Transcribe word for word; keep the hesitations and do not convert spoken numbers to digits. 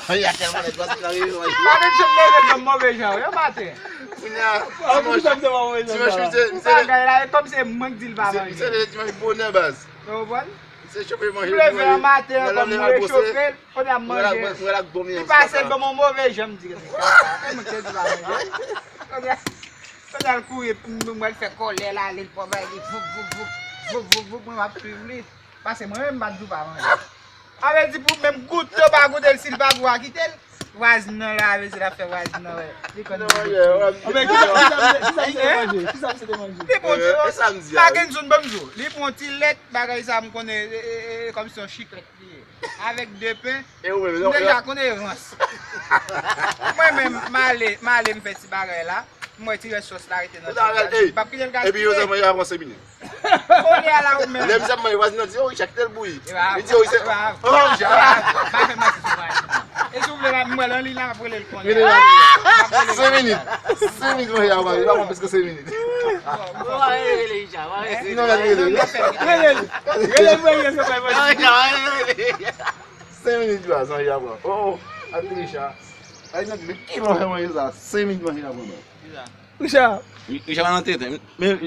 Ay, a tèlman lèd, baz, la rive manje. Pa gen chèf leve nan move jan, yo maten. Kounya, Ah, pou sa m te pa mwen dimanch, sa. misye, misye, Bagay la, e kòm se mwen k di l pa misye, manje. misye leve dimanch bonè, baz. Ou konprann? Misye chofe manje. M leve an maten an, kòm mwen rechofe l, kounye a m Mwen la, manje. mwen la bon, Li pase l ban m yon move jan, m di, "Kaka, e mwen k te di pa manje." Kounye a, kounye a l kouri, m wè l fè kòlè l ale, l pran bay li, voup, voup, voup, voup, voup, voup, mwen m ap swiv li. Paske mwen menm, m pa t di w pa manje. A vle di pou menm goute, w pa goute l, si l pa gou a kite l. Vwazin nan la, vle di l ap fè vwazin nan wè. Li konn Non, yeah, Anben, kisa kisa misye kisa misye te manje? Kisa misye te manje? Li pran ti E sa m di a, pa wi. Gen zòn ban m di w. Li pran ti lèt, bagay sa m konnen e, e, e, kòm se yon chiklèt li ye. Avèk de pen, E ou menm, m non, deja konnen rans. Mwen menm, m ale, m ale m fè ti bagay la. M wè ti rès sòs la rete nan Ou ta ti ey, m p ap kite l epi yo gaspiye. Zanman yo avanse minit. Kounye a la ou menm. Lè misye ap manje vwazin nan di, oh, chak tèl bouyi. E pa Li di, oh, se. pa- Oh, ja. Pa fè manje sou manje. E si w vle, m wè l an liy la, m ap rele l kounye a. M ap rele l. Senk minit. Senk minit manje a manje. Li pa pran plis ke senk minit. Ou pa rele Leija, ou pa rele Non, la, li rele. Rele l. Rele l mwen, se pa manje. Leija, ou pa rele Leija. Senk minit la, manje a pran. Oh, oh. Ak Leija. Ay, nan, men ki manje manje sa? Senk minit manje a pran. Richard. Richard pa nan tenten. Men